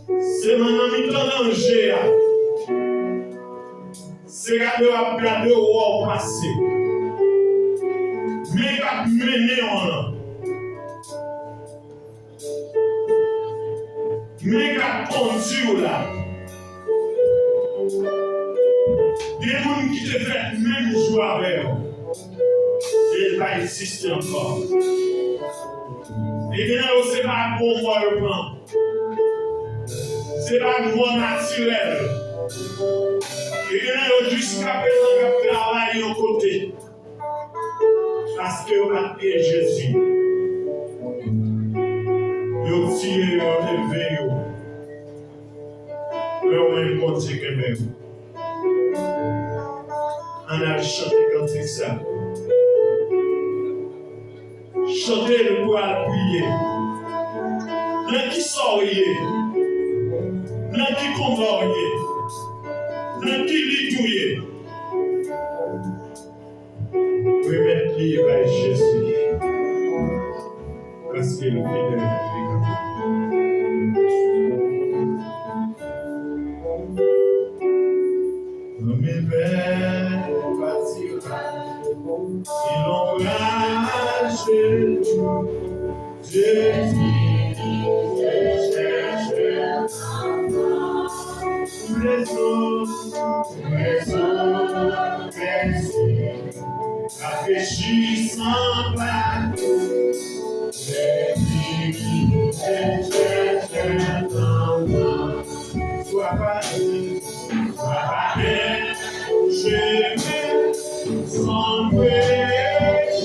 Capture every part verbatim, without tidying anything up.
Se nan, nan mitan danje a. Se gade w ap gade w wè w pase. Men k ap mennen w lan. Men k ap kondui w la. Gen moun ki te fèt menm jou avè w. E l pa egziste ankò. E gen nan yo se pa gwo mò yo pran. Se pa mò natirèl. E gen nan yo jiskaprezan k ap travay yon kote. Paske yo pa t gen Jezi. Yo tiye yo, yo leve yo. Lè w menm Bondye kenbe w. Ann al chante kantik sa. Chante l pou al priye. Nan kisa w ye? Nan ki konba w ye? Nan ki lit ou ye? Remèt li bay Jezi. Paske l fidèl, li kapab. Nan men pati ray, ki lonbraj de Dieu. Jezi, Jezi, Jezi. Rezon, rezon, mèsi. Rafrechi san pati. Jezi, Jezi, Jezi. Swa pati, swa pati. Chemen, san pwedisan.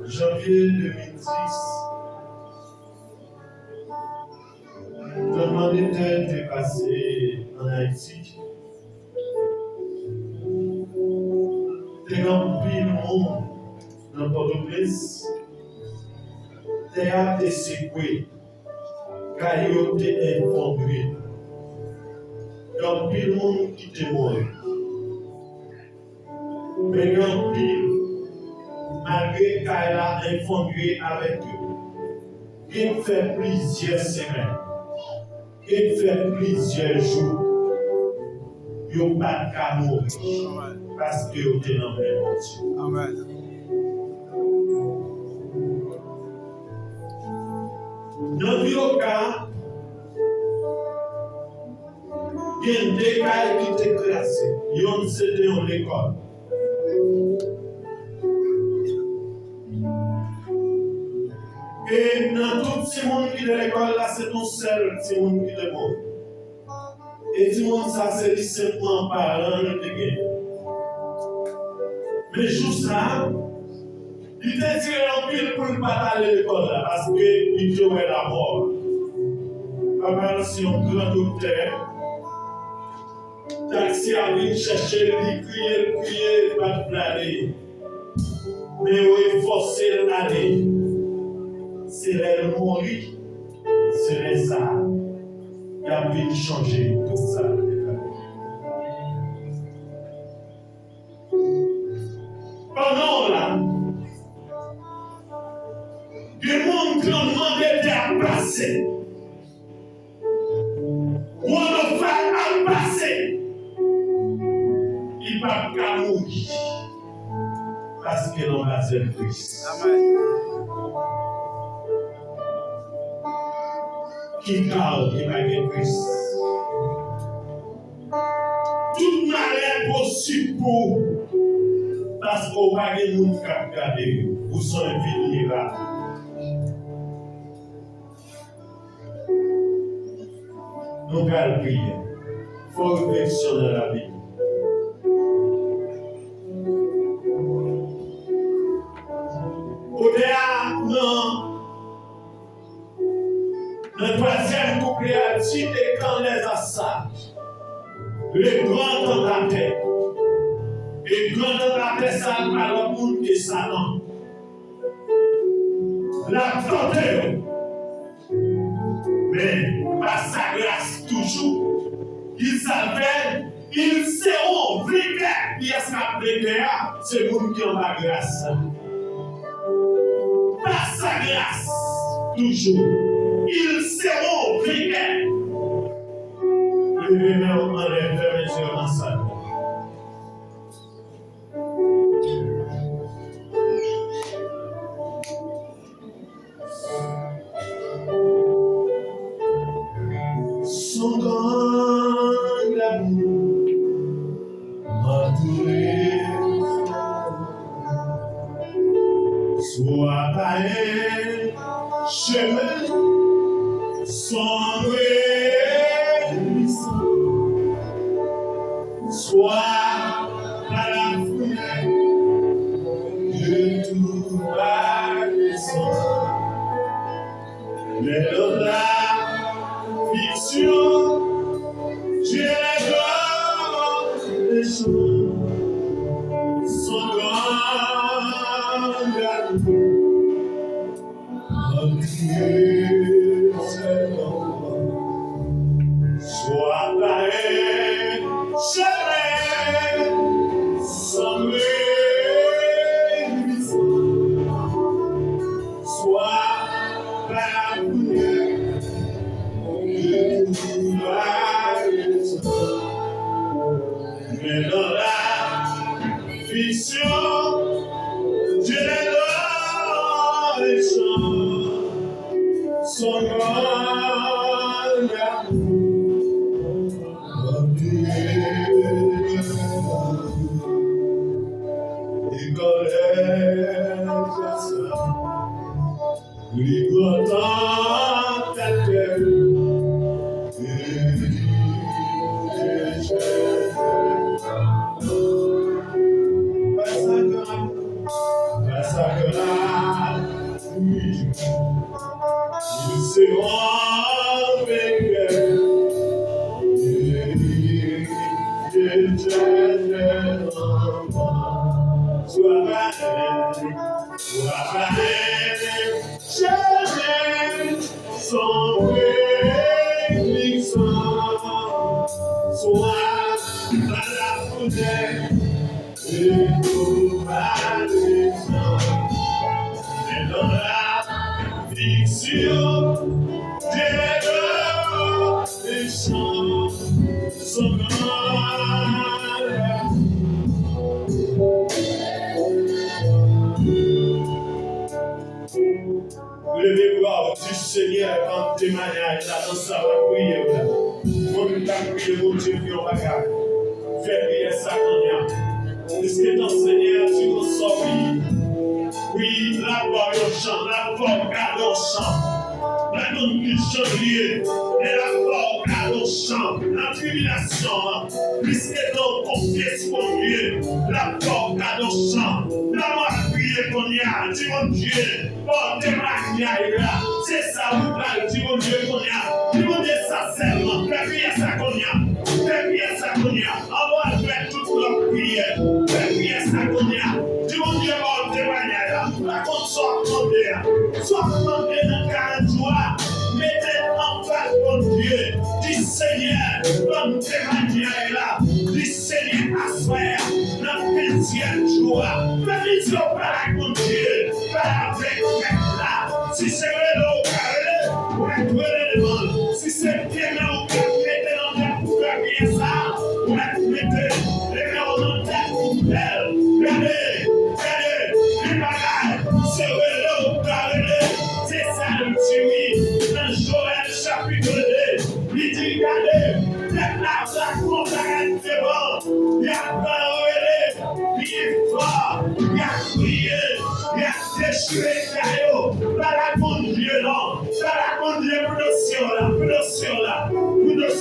Janvye de mil dis, tranblemanntè te pase ann Ayiti. Te gen anpil moun nan Pòtoprens. Tè a te sekwe. Kay yo te efondre. Gen anpil moun ki te mouri. Men gen anpil, malgre kay la efondre avèk yo, gen fè plizyè semèn, gen fè plizyè jou, yo pa t ka mouri, paske yo te nan men Bondye. Amèn. Nan Vyoka, gen de kay ki te kraze. Yonn se te yon lekòl. E nan tout timoun ki te lekòl la, se te yon sèl timoun ki te mouri. E timoun sa, se li senpman paran l te genyen. Men jou sa a, li te dire anpil pou l pa t ale lekòl la, paske li te wè lamò. Papa l se yon gran doktè. Taksi a vin chèche l, li kriye, l kriye, li pa t vle ale. Men yo fòse l ale. Se lè l mouri, se lè sa a, y ap vin chonje tout sa l te fè. Pandan w la, gen moun tranblemanntè ap pase. Wòlòfay ap pase. Li p ap ka mouri. Paske l anba zèl Kris. Amèn. Igal ki pa gen Kris. Tout malè posib pou ou, paske w pa gen moun k ap gade w. Ou se yon vilnerab. Nou pral priye. Fè refleksyon nan Labib. Otè a nan Nan twazyèm kouplè a, di, et quand les assailles, le grand tentatè. E gran tantatè sa a pa lòt moun ke Satan. L ap tante yo. Men, pa sa gras toujou. Ki sa l fè? Ils seront vainqueurs. Kiyès k ap venkè a? Se moun ki anba gras la. Pa sa gras toujou. Ils seront vainqueurs. Leve men w anlè, fèmen je w nan sal. Son gang lanmou antoure. Swa pa en chemen sonbre, swa pa lafouye de tout baleson. Men nan lafiksyon, Dieu est dans les champs. Son grand amour. Swa pa en chemen sanble swa pa lapriyè, Bondye tou va rezoud. Men nan lafiksyon, Dieu est dans les champs. Son grand amour, Bondye, e kòlè sa. Li pran tan tèt kè. Pas a gran, pas a gran. Li se yon vekè. Li se yon vekè. Swa pa Swa pa chemen, son refleksyon, swa pa lapriyè, e tou pa leson. Men nan lafiksyon, Dieu est dans les champs. Leve vwa w, di, Senyè, ban m temwayaj la nan sa w ap priye w la. Mwen menm k ap priye Bondye pou yon bagay. Fè priyè sa kounye a. Deske tan Senyè a di konsa, wi. Wi, l ap ba w yon chan, l ap fè w gade yon chan. Pa konn ki jan li ye, men l ap fè w gade yon chan nan tribilasyon an. Pliske tan w konfye sou Bondye, l ap fè w gade yon chan. Lè w ap priye kounye a, di Bondye, pòte maryaj la. Se sa ou pral di Bondye kounye a. Di Bondye sa sèlman. Fè priyè sa kounye a. Fè priyè sa kounye a. Anvan w al fè tout lòt priyè, fè priyè sa kounye a. Di Bondye ba w temwayaj la. M pa konn sa w ap mande a. Sa w ap mande nan karant jou a, mete l anfas Bondye. Di, Senyè, ban m temwayaj la. Di, Senyè, aswè a, nan ventyèm jou a, fè vizyon w pale ak Bondye, pale avèk Mèt la. Si se rele w ka rele, ou mèt rele devan l. Si se pye men w ka mete nan tèt pou fè priyè sa a, ou mèt mete. Leve w nan tèt pou fè l. Gade, gade, li pa la. Se rele w ka rele. Se sa l di wi. Nan Joèl chapit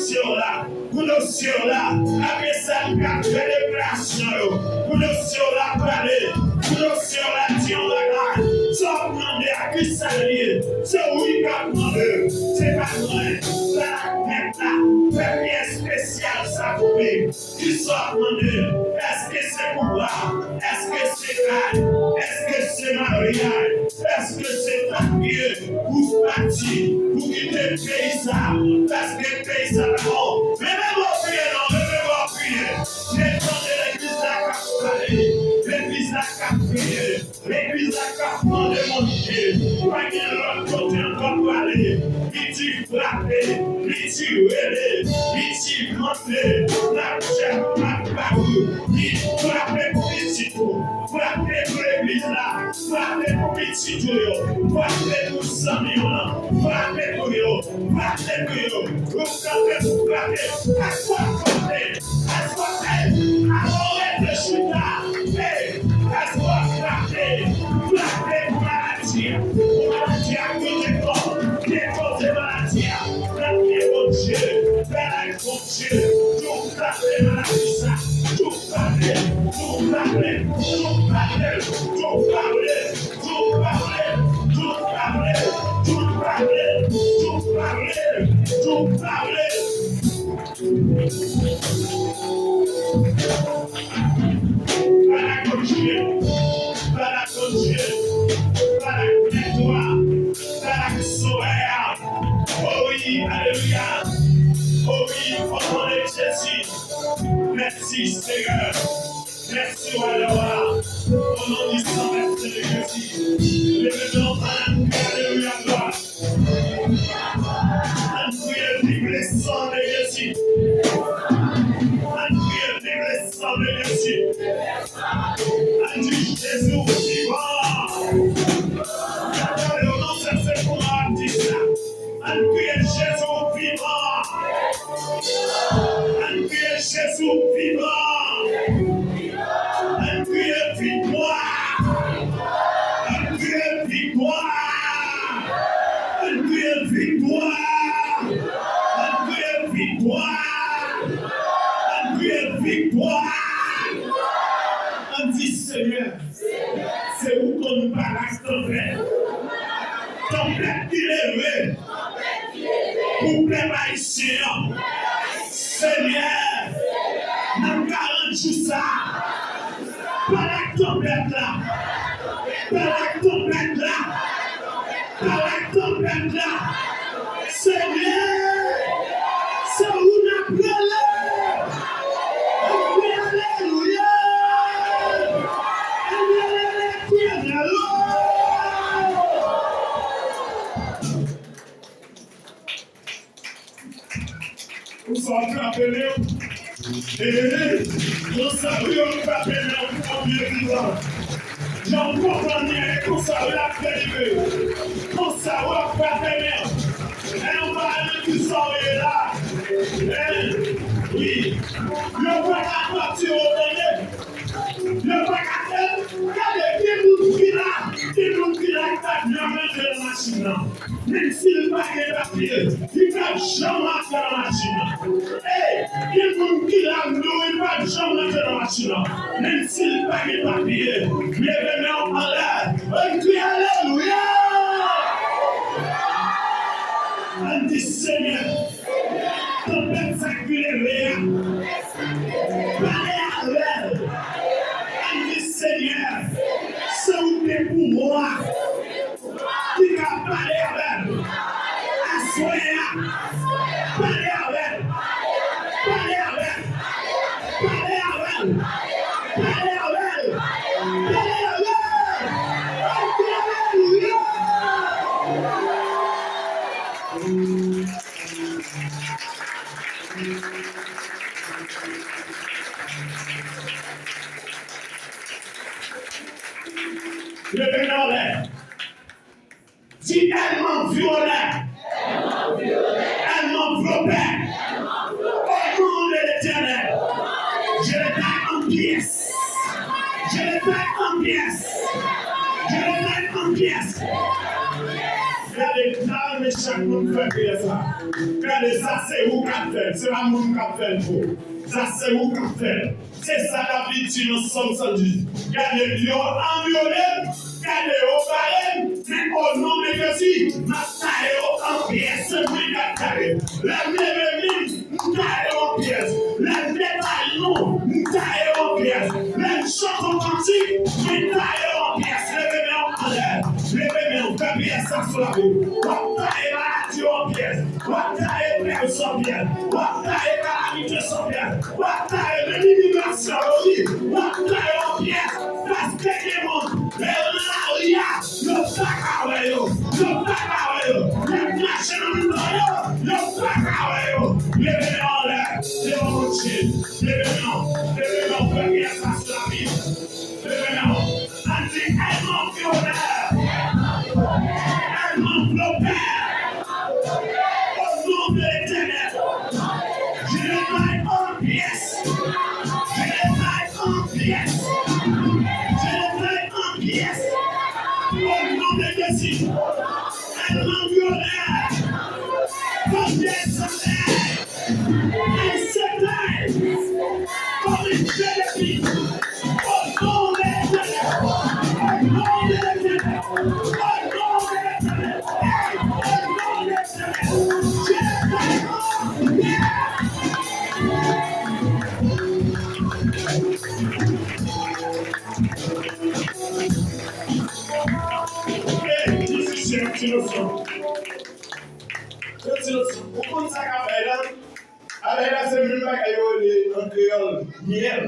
dosye w la, pou dosye w la, apre sa n pral fè deklarasyon yo, pou dosye w la pale, pou dosye w la di yon bagay, sa w ap mande a, kisa l ye? Se ou ki ap mande, se pa mwen. Sa la mèt la fè pi espesyal sa pou li. Kisa w ap mande? Èske se pouvwa? Èske se kay? Èske se maryaj? Èske se papye? Ou pati, ou kite peyi sa, paske peyi sa pa bon. Men men bò w kriye non, men men bò w kriye. Men tande legliz la k ap pale, legliz la k ap kriye, legliz la k ap mande Bondye. Pa gen lòt kote ankò pou ale. Li di frape, li di rele, li di mande, n ap chèf, n ap ba ou. Li frape pou pitit ou, frape pou legliz la, frape pou pitit ou yo, frape pou zanmi w lan, frape pou yo, frape pou yo. Ou frape pou frape, aswa frape, aswa frape, aswa rete chita, e aswa frape, frape pou maladi a, pou maladi a ki gen kò, depoze maladi a nan pye Bondye, fè laj Bondye, tou frape maladi sa, tou frape, tou frape, tou frape, tou frape. Tout pa vle, tout pa vle, tout pa vle, tout pa vle, tout pa vle, tout pa vle. Glwa a Bondye, glwa a Bondye, glwa a Mèt la, glwa a Sovè a. O wi, alelouya. O wi, o non de Jezi. Mèsi, Senyè. Mèsi, Wa dè wa. O non di san mèsi de Jezi. Leve men w, ann kriye alelouya, glwa. Ann kriye viv le sang de Jésus. Ann kriye viv le sang de Jésus. Ann di Jezi ou vivan. Tande, o non, se, se pou mwen ap di sa. Ann kriye Jezi ou vivan. Ann kriye Jezi ou vivan. Ann kriye viktwa. Ann kriye viktwa. Ann kriye viktwa. Ann kriye viktwa. Ann kriye viktwa. Ann di, Senyè, se ou konn balak tanpèt. Tanpèt ki leve pou pèp ayisyen an. Senyè, nan karant jou sa, balak tanpèt la, balak tanpèt la, balak tanpèt la. Senyè, se ou n ap rele. Ann kriye alelouya. Ann rele Letènèl. Konsa w ap frape men w. Ee, konsa wi, w ap frape men w pou Bondye vivan. Jan w konprann li a, e konsa wi l ap delivre. Konsa w ap frape men w. E nou pa renmen ki sa w ye la. Ee, wi. Yo pa ka pati w, tande. Yo pa ka fè, gade, gen moun ki la, gen moun ki la ki pa t janm rantre nan machin nan. Menm si l pa gen papye, li p ap janm rantre nan machin nan. Ey, gen moun ki la, nou, li p ap janm rantre nan machin nan. Menm si l pa gen papye, leve men w anlè, ann kriye alelouya! Ann di, Senyè, tanpèt sa ki leve a, pale avè l. Ann di, Senyè, se ou ki gen pouvwa ki ka pale avè m. Aswè a, pale avè m. Pale avè m. Pale avè m. Pale avè m. Pale avè m. Ann di alelouya! Leve men w anlè. Di, ènmi an vyolè. Ènmi an vyolè. Au nom de l'Éternel, je le bats en pièces. Je le bats en pièces. Je le bats en pièces. Gade, gade, Chak moun fè priyè sa. Gade, sa se ou k ap fè l, se pa moun k ap fè l pou ou. Sa se ou k ap fè l. Se sa David di nan Sòm san dis. Gade, yo anviwone m, gade, yo bare m, men o non de Jezi, m ap taye yo an pyès. Se mwen k ap taye. Lè m leve men m, m taye yo an pyès. Lè m detaye nou, m taye yo an pyès. Lè m chante yon kantik, mwen taye yo an pyès. Leve men w anlè. Leve men w, fè priyè sa sou lavi w. W ap taye maladi yo an pyès. W ap taye pèz yo an pyès. W ap taye kalamite yo an pyès. W ap taye menm imigrasyon yo, wi. W ap taye yo an pyès. Paske gen moun, lè yo nan lari a, yo pa ka wè yo. Yo pa ka wè yo. Lè m mache nan mitan yo, yo pa ka wè yo. Leve men w anlè. Devan Bondye. Leve men w. Leve men w. Fè priyè sa sou lavi w. Leve men w. Ann di, elle m'environne. Elle m'enveloppe. Au nom de l'Éternel. Je les taille en pièces. Je les taille en pièces. Je les taille en pièces. Au nom de Jésus. Elle m'environne. Comme des soleils. Elle s'éteint comme une feuille de pie. Au nom de l'Éternel. Au nom de l'Éternel. Au nom de l'Éternel. Hey, au nom de l'Éternel. Je t'aime. Hey, mizisyen, ti leson. Yon ti leson. Ou konn sa k ap bay la? Abèy la se menm bagay yo rele an kreyòl myèl.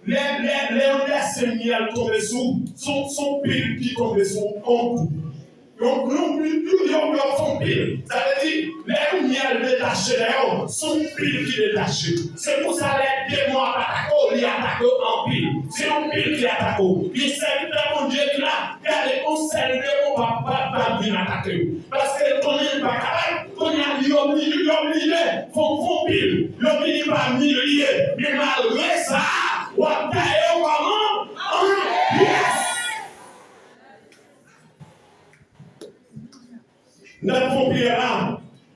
Lè, lè, lè yon dèse myèl tonbe sou, sou, sou pil ki tonbe sou yon kou. Yon, yon, yon, yon, yon fon pil. Sa vle di, lè yon myèl detache la yo, se yon pil ki detache. Se pou sa lè demon ap atake w, li atake w anpil. Se yon pil ki atake w. Gen sèvitè Bondye ki la, gade, yon sèl demon p ap, p ap, p ap vin atake w. Paske l konnen l pa kapab. Kounye a, li oblije, li oblije fè yon konpil. Yo vini pa milye. Men malgre sa, w ap taye yo kòman? An pyès. N ap fè yon priyè la.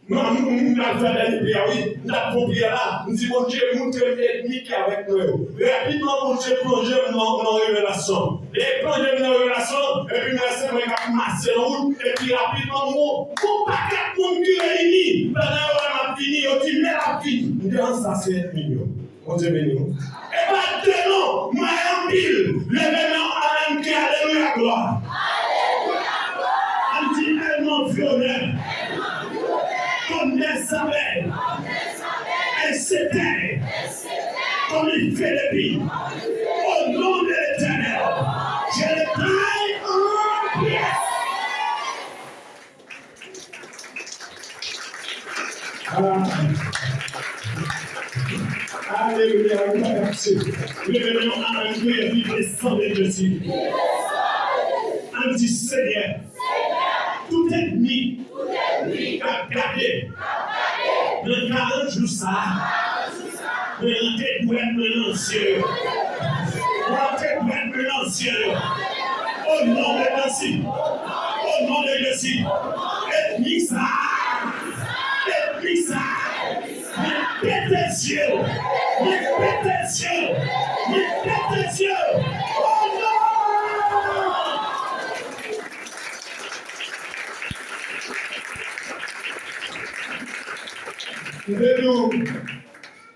Mwen, m, m, m pral fè dènye priyè, wi. N ap fè yon priyè la. M di, Bondye, montre m ènmi ki avèk mwen yo. Rapidman, Bondye plonje m nan, nan revelasyon. Lè l plonje m nan revelasyon, epi m wè se mwen k ap mache nan wout, epi rapidman, m wè yon pakèt moun ki reyini. Pandan yo wè m ap vini, yo di, men l ap vini. M di, an, sa se ènmi m yo. Bondye beni w. E pa de non, m wè anpil. Leve men w anlè, n di, alelouya, glwa. Ann di, elle m'environne comme des abeilles. Elle s'éteint comme une feuille de pie. Au nom de l'Éternel, je le taille en pièces. Ah. Alelouya, nou pa kapte. Leve men w, alelouya, vive le sang de Jésus. Ann di, Senyè, tout ènmi k ap gade nan karant jou sa a, mwen rantre dwèt mwen nan zye yo. Mwen rantre dwèt mwen nan zye yo. O non de Jezi. O non de Jezi. Ènmi sa a. Ènmi sa a. Mwen pete zye yo. Mwen pete zye yo. Mwen pete zye yo. O non! M te di w, m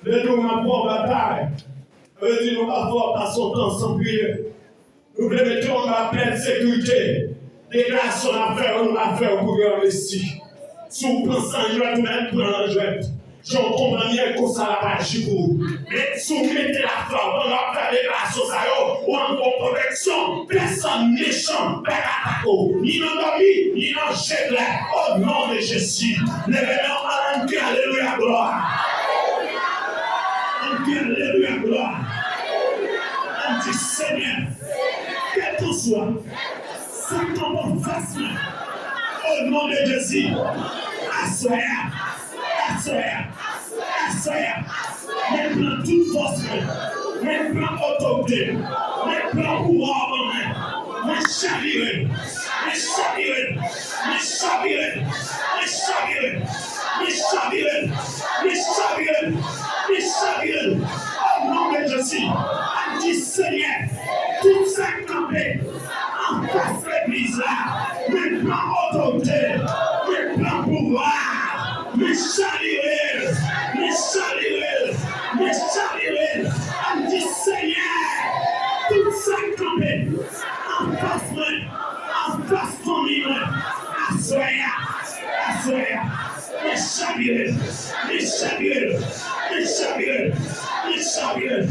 te di w m ap fè w batay. Sa vle di nou pa fè w pase yon tan san priye. Nou vle mete w anba pèsekirite. Deklarasyon n ap fè yo, nou pa fè yo pou yo envesti. Si w pran sa nan jwèt, ou mèt pran nan jwèt. Jan w konprann li, konsa l ap aji pou ou. Men si w mete lafwa w, pandan w ap fè deklarasyon sa yo, w ap gen pwoteksyon. Pèsonn mechan pa ka atake w, ni nan dòmi, ni nan je klè. O non de Jezi, leve men w, ann di alelouya, glwa. Ann di alelouya, glwa. Ann di, Senyè, kèlkanswa sa k kanpe anfas mwen, o non de Jezi, aswè a, aswè a, aswè a, mwen pran tout fòs mwen, mwen pran otorite m, mwen pran pouvwa w ban mwen. Mwen chavire l. Mwen chavire l. Mwen chavire l. Mwen chavire l. Mwen chavire l. Mwen chavire l. Mwen chavire l. O non de Jezi, an di Senyè, tout sa k kanpe anfas legliz la, mwen pran otorite, mwen pran pouvwa, mwen chavire l, mwen chavire l, mwen chavire l. An di Senyè, tout sa k kanpe anfas mwen, anfas fanmi mwen, aswè a, aswè a, mwen chavire l, mwen chavire l, mwen chavire l, mwen chavire l,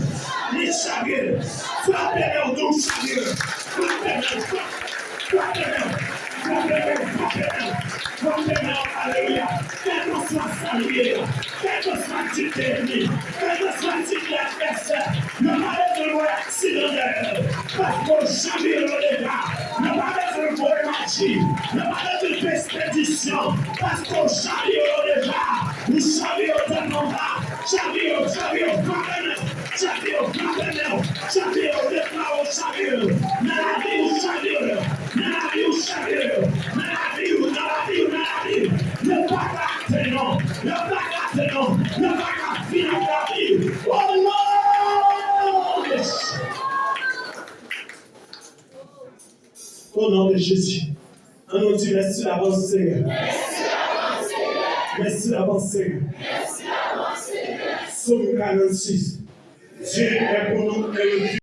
mwen chavire l. Frape men w tou, chavire l. Frape men w, frape men w, frape men w, frape men w, frape men w, alelouya. Kèlkanswa sa l ye a, kèlkanswa tit ènmi, kèlkanswa tit advèsè, yo pa bezwen wè aksidan dèyè l, paske w chavire yo deja. Yo pa bezwen voye maji, yo pa bezwen fè ekspedisyon, paske w chavire yo deja. Ou chavire yo tèt anba, chavire yo, chavire yo, frape men w, chavire yo, frape men w, chavire yo, deklare w chavire yo. Nan lavi w chavire yo, nan lavi w chavire yo, nan lavi w, nan lavi w, nan lavi w. Yo pa ka atenn non, yo pa ka atenn non, yo pa ka fin ak lavi. O non! O non de Jezi. Ann nou di mèsi davans, Senyè. Mèsi davans, Senyè. Sòm karannsis. Dieu est pour nous et le